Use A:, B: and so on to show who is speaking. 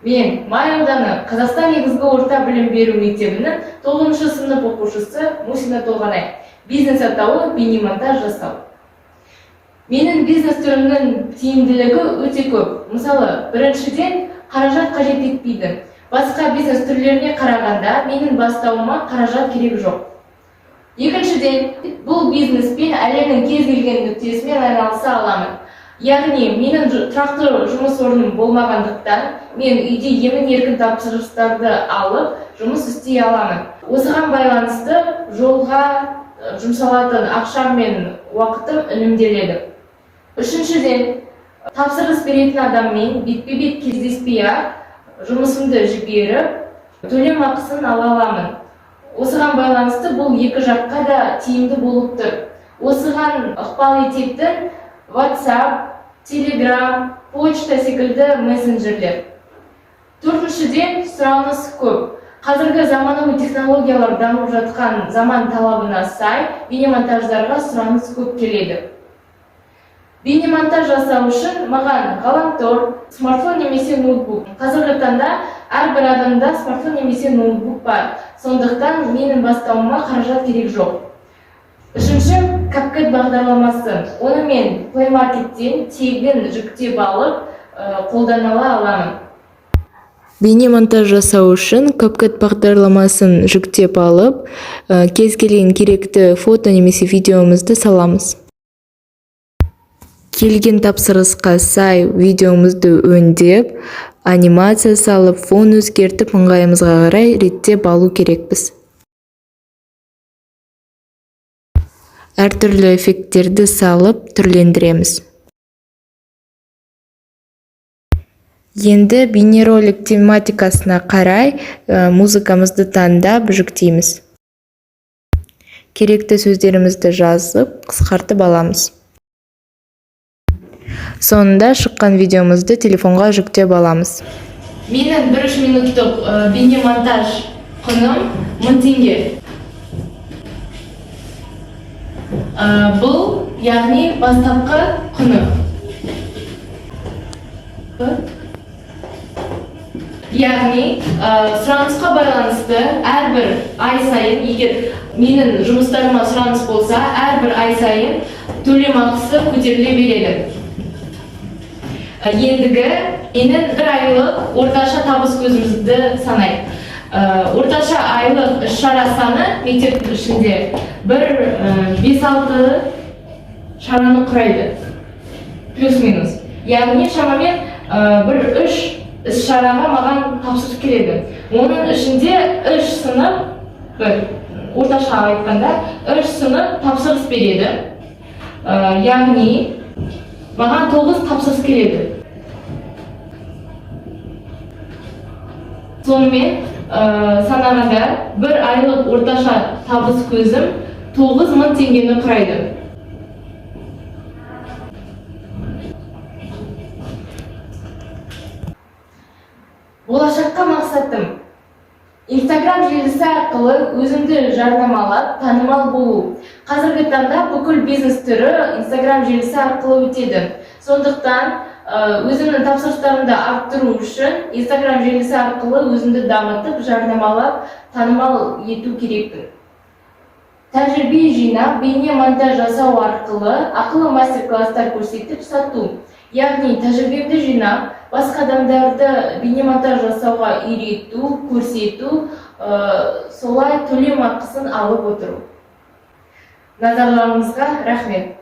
A: Мен Май ауданы Қазақстан негізгі орта білім беру мектебінің 9 сынып оқушысы Мусина Толғанай. Бизнес атауы бейнемонтаж жасау. Менің бизнес түрімнің тиімділігі өте көп. Мысалы, біріншіден, қаражат қажет етпейді. Басқа бизнес түрлеріне қарағанда менің бастауыма қаражат керек жоқ. Екіншіден, бұл бизнеспен әлемнің кез келген нүктесімен айналыса аламын. Яғни менің тұрақты жұмыс орным болмағандықтан, мен үйде емін-еркін тапсырыстарды алып, жұмыс істей аламын. Осыған байланысты жолға жұмсалатын ақшам мен уақытым үнемделеді. Үшіншіден, тапсырыс беретін адаммен бетпе-бет кездеспей-ақ жұмысымды жіберіп, төлем ақысын ала аламын. Осыған байланысты бұл екі жаққа да тиімді болып тұр. Осыған ықпал ететін WhatsApp, Telegram, почта секілді мессенджерлер. Төртіншіден, сұраныс көп. Қазіргі заманауи технологиялар дамып жатқан заман талабына сай бейнемонтаждарға сұраныс көп келеді. Бейнемонтаж жасау үшін маған ғаламтор, смартфон немесе ноутбук. Қазіргі таңда әрбір адамда смартфон немесе ноутбук бар. Сондықтан менің бастауыма қаражат керек жоқ. Үшінші, CapCut бағдарламасы. Оны мен Play Market'тен тегін жүктеп алып, қолдана аламын.
B: Бейнемонтаж жасау үшін CapCut бағдарламасын жүктеп алып, кез келген керекті фото немесе видеомызды саламыз. Келген тапсырысқа сай видеомызды өңдеп, анимация салып, фон өзгертіп, ыңғайымызға қарай реттеп алу керекпіз. Әртүрлі эффекттерді салып, түрлендіреміз. Енді бейнеролик тематикасына қарай музыкамызды таңдап жүктейміз. Керекті сөздерімізді жазып, қысқартып аламыз. Соңында шыққан видеомызды телефонға жүктеп аламыз.
A: Менің бір үш минуттық бейнемонтаж құным 1000 теңге. Бұл, яғни бастапқы құны. Яғни, сұранысқа байланысты әрбір ай сайын, егер менің жұмыстарыма сұраныс болса, әрбір ай сайын төлем ақысы көтеріле береді. Ендігі менің бір айлық орташа табыс көзімізді санайық. Орташа айлық іс-шара саны мектептің ішінде бір 5-6 шараны құрайды. Плюс-минус. Яғни шамамен бір 3 іс-шараға маған тапсырыс келеді. Оның ішінде 3 сынып, бір орташа айтқанда, 3 сынып тапсырыс береді. Яғни маған 9 тапсырыс келеді. Сонымен, санағанда бір айлық орташа табыс көзім 9000 теңгені құрайды. Болашаққа мақсатым Инстаграм желісі арқылы өзімді жарнамалап, танымал болу. Қазіргі таңда бүкіл бизнес түрі Инстаграм желісі арқылы өтеді. Сондықтан өзімнің тапсырыстарымды арттыру үшін Инстаграм желісі арқылы өзімді дамытып, жарнамалап, танымал ету керекпін. Тәжірибе жинап, бейне монтаж жасау арқылы ақылы мастер-класстар көрсетіп сату. Яғни тәжірибемді жинап, басқа адамдарды бейнемонтаж жасауға үйрету, көрсету, солай төлем ақысын алып отыру. Назарларыңызға рахмет.